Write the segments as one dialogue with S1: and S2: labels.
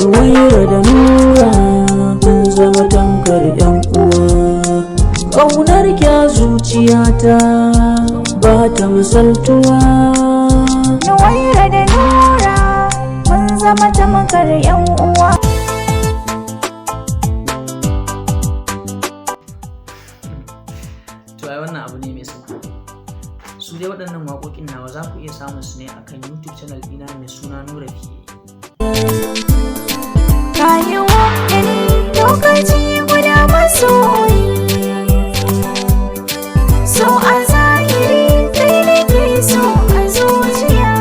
S1: Nuwaira da Nura mun zama tamkar 'yan uwa. Ƙaunar kya zuciyata ba ta misaltuwa.
S2: Nuwaira da Nura mun zama tamkar 'yan uwa.
S3: To ai wannan abu ne mai sauƙi. Su dai waɗannan waƙoƙin nawa za ku iya samun su ne akan YouTube channel ɗina mai suna Nura PA.
S2: Rayuwa da ni lokaci guda masoyi. So a zahiri kai nake so a zuciya.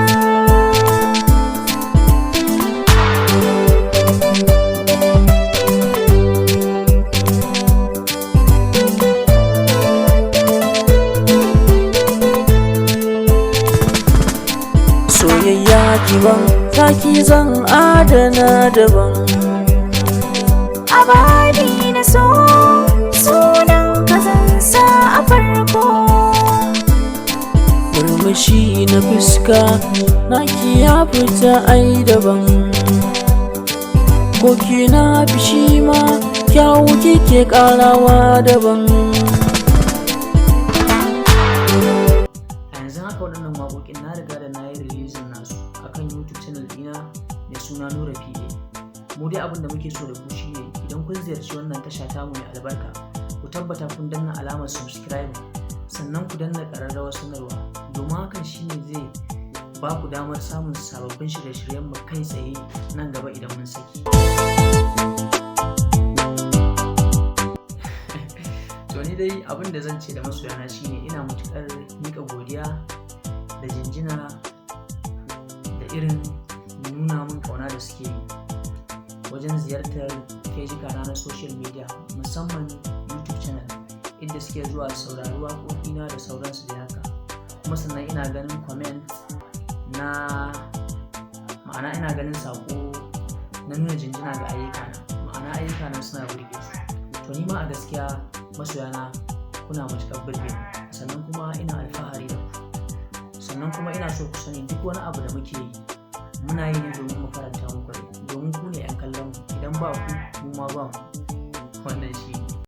S1: Soyayya kiban taki zan adana daban.
S2: Abadi na so sunan ka zan sa a farko.
S1: Murmushi na fuska naki ya fita ai daban. Ko kina fishi ma kyawu kike karawa daban.
S3: A yanzu haka waɗannan waƙoƙin na riga da na yi releasing nasu akan YouTube channel ɗina mai suna Nura PA. Mu dai abin da muke so da ku shine idan kun ziyarci wannan tasha tamu mai albarka, ku tabbata kun danna alamar subscribe, sannan ku danna ƙararrawar sanarwa, domin hakan shine zai ba ku damar samun sababbin shirye-shiryen mu kai tsaye nan gaba idan mun saki. To ni dai abin da zan ce da masoyana shine ina matuƙar miƙa godiya da jinjina da irin nuna min ƙauna da suke yi wajen ziyartar fejika na social media, musamman YouTube channel, inda suke zuwa saurari waƙoƙina da sauransu da haka. Kuma sannan ina ganin comment na, ma'ana ina ganin saƙo na nuna jinjina ga ayyukana, ma'ana ayyukana suna burge su. To ni ma a gaskiya masoyana kuna matuƙar burge ni, sannan kuma ina alfahari da ku. Sannan kuma ina so ku sani duk wani abu da muke yi muna yi ne domin mu faranta muku rai, domin ku ne 'yan kallon mu. Idan ba ku, mu ma ba mu. Wannan shi ne.